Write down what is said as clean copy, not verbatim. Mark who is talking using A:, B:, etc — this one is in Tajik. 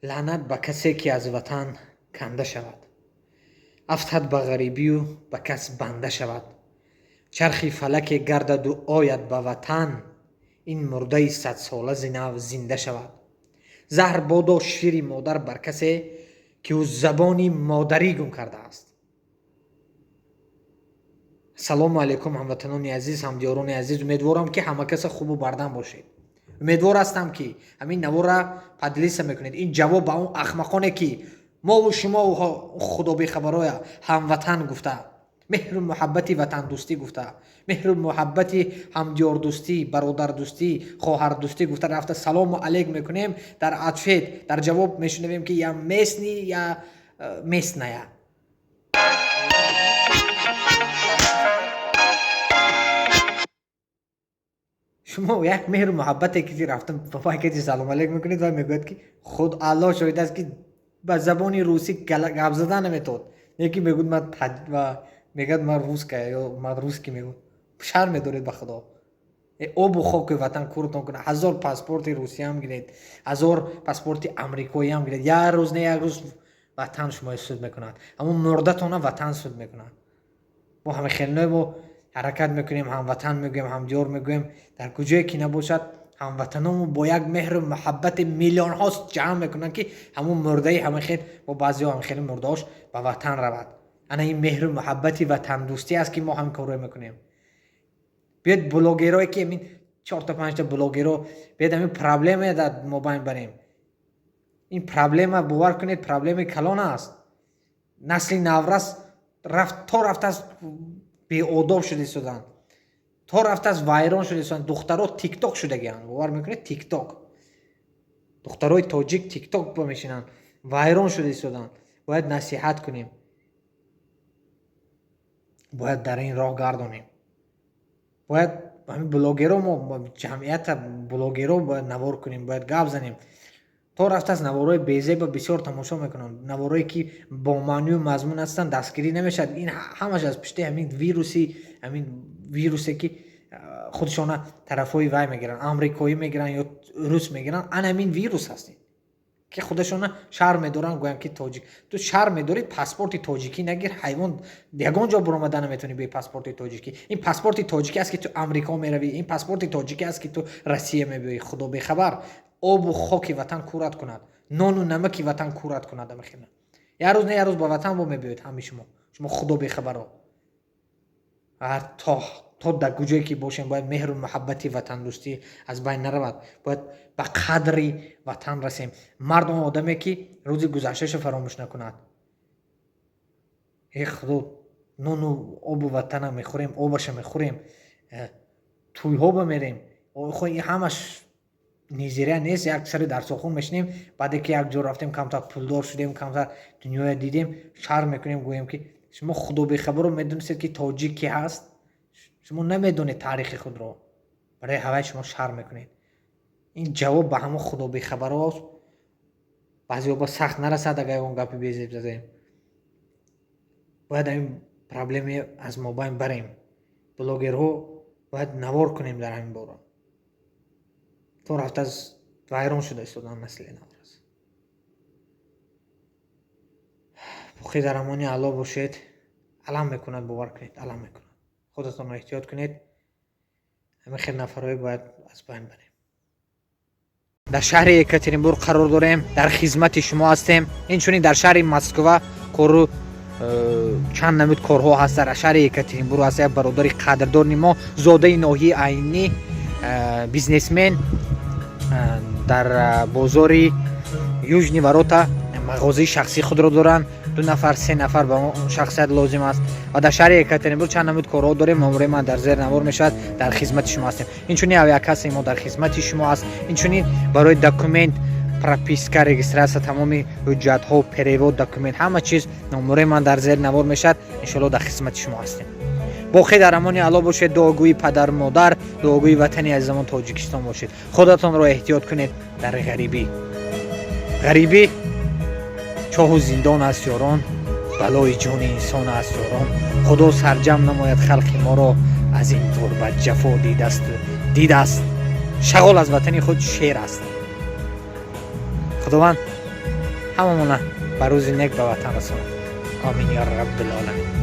A: Лаънат ба касе, ки аз ватан канда шавад, афтад ба ғарибию ба кас банда шавад. Чархи фалаке гардаду ояд ба ватан, ин мурдаи садсола зи нав зинда шавад. Заҳр бодо шири модар бар касе, ки ӯ забони модарӣ гум кардааст. Ассалому алайкум, ҳамватанони азиз, ҳамдиёрони азиз. Умедворам, ки ҳама каса хубу бардам бошед. Умедвор ҳастам, ки ҳамин наворро поделиться мекунед. Ин ҷавоб ба он ахмақоне, ки мову шумо худобехабароя ҳамватан гуфта, меҳру муҳаббати ватандӯстӣ гуфта, меҳру муҳаббати ҳамдиёрдӯстӣ, бародардӯстӣ, хоҳардӯстӣ гуфта рафта салому алейк мекунем, дар ответ, дар ҷавоб мешунавем, ки я местный, я местная. Шумо як меҳру муҳаббате ки рафтам ба каси салому алейк мекунед ва мегӯяд, ки худ Аллоҳ шоҳид аст, ки ба забони русӣ гап зада наметавод, яке мегӯяд ман, мегӯяд ман русская ё ман русский мегӯяд. Шарм медоред ба худо? Обу хоки ватан куртон кунад. Ҳазор паспорти русиям гиред, ҳазор паспорти амрикоиам гиред, як рӯз не, як рӯз ватан шуморо суд мекунад. Ҳамон мурдатона ватан суд мекунад. Мо ҳама хелное мо ҳаракат мекунем, ҳамватан мегӯем, ҳамдиёр мегӯем. Дар куҷое ки набошад, ҳамватаномо бо як меҳру муҳаббати миллионҳо ҷамъ мекунанд, ки ҳамон мурдаи ҳама хел бо баъзеҳо ҳама хели мурдаҳош ба ватан равад. Ана ин меҳру муҳаббати ватандӯстӣ аст, ки мо ҳамин корро мекунем. Биёед, блогерое ки ҳамин чорта панҷта блогеро, биёед, ҳамин проблема дар мобайн барем. Ин проблема, бовар кунед, проблемаи калон аст. Насли наврас рафт то рафтааст беодоб шуда истоданд, то рафтааст вайрон шуда истоданд. Духтаро тикток шудагианд, бовар мекунед? Тикток, духтарои тоҷик тикток мешинанд, вайрон шуда истоданд. Бояд насиҳат кунем, бояд дар ин роҳ гардонем. Бояд ҳамин блогеро, мо ҷамъията блогеро бояд навор кунем, бояд гап занем. То рафтааст наворҳои безеба бисёр тамошо мекунанд, наворҳое ки бо маънию мазмун ҳастанд, дастгирӣ намешавад. Ин ҳамаш аз пушти ҳамин вируси, ҳамин вирусе, ки худшона тарафҳои вай мегиранд, амрикоӣ мегиранд ё рус мегиранд. Ана ҳамин вирус ҳаст, ки худашона шарм медоранд гӯянд, ки тоҷик. Ту шарм медорӣ, паспорти тоҷикӣ нагир, ҳайвон. Ягон ҷо буромада наметавонӣ бе паспорти тоҷикӣ. Ин паспорти тоҷикӣ аст, ки ту Амрико меравӣ, ин паспорти тоҷикӣ аст, ки ту Россия мебиёӣ. Худо бехабар, обу хоки ватан курат кунад, нону намаки ватан курат кунад. Амахина як рӯз не, як рӯз ба ватан бо мебиёед ҳами шумо, шумо худо бехабаро. То дар куҷое ки бошем, бояд меҳру муҳаббати ватандӯстӣ аз байн наравад, бояд ба қадри ватан расем. Мард он одаме, ки рӯзи гузаштаашо фаромӯш накунад. Э худо, нону обу ватана мехӯрем, обаша мехӯрем, тӯйҳо ба мерем. Ин ҳамаш низирия нест. Як сари дарсохун мешинем, баъде ки як ҷо рафтем, камтар пулдор шудем, камтар дунёя дидем, шарм мекунем, гӯем, ки шумо худобехабаро медонистед, ки тоҷик ки ҳаст. Шумо намедонед таърихи худро, барои ҳавай шумо шарм мекунед. Ин ҷавоб ба ҳамон худобехабарост. Баъзеҳо ба сахт нарасад, агар ягон гапи безеб задем. Бояд ҳамин проблеме аз мобайн барем. Блогерҳо бояд навор кунем дар ҳамин бора. То рафтааст вайрон шуда истодан насли наврас. Боқӣ дар амони Аллоҳ бошед. Алам мекунад, бовар кунед, алам мекунад. Худатонро эҳтиёт кунед. Ҳамин хел нафарҳое бояд аз байн барем. Дар шаҳри Екатеринбург қарор дорем, дар хизмати шумо ҳастем. Инчунин дар шаҳри Москва кору чанд намуд корҳо ҳаст. Дар шаҳри Екатеринбург ҳаст як бародари қадрдони мо, зодаи ноҳияи Айнӣ, бизнесмен, дар бозори Южный ворота мағозаи шахсии худро доранд. Ду нафар, се нафар ба шахсият лозим аст. Ва дар шаҳри Екатеринбург чанд намуд корҳо дорем. Номраи ман дар зери навор мешавад. Дар хизмати шумо ҳастем. Инчунин авиакассаи мо дар хизмати шумо аст. Инчунин барои документ, прописка, регистрация, тамоми ҳуҷҷатҳо, перевод документ, ҳама чиз, номураи ман дар зери навор мешавад. Иншоалло, дар хизмати шумо ҳастем. Боқӣ дар амони Алло бошед. Дуогӯи падару модар, дуогӯи ватани азизамон Тоҷикистон бошед. Худатонро эҳтиёт кунед дар ғарибӣ. Ғарибӣ чоҳу зиндон аст, ёрон, балои ҷони инсон аст, ёрон. Худо сарҷам намояд халқи моро аз ин ғурбат. Ҷафо дидааст, дидааст шағол аз ватани худ шер аст. Худованд. Ҳамамона ба рӯзи нек ба ватан расонад. Омин ё Раббил Оламин.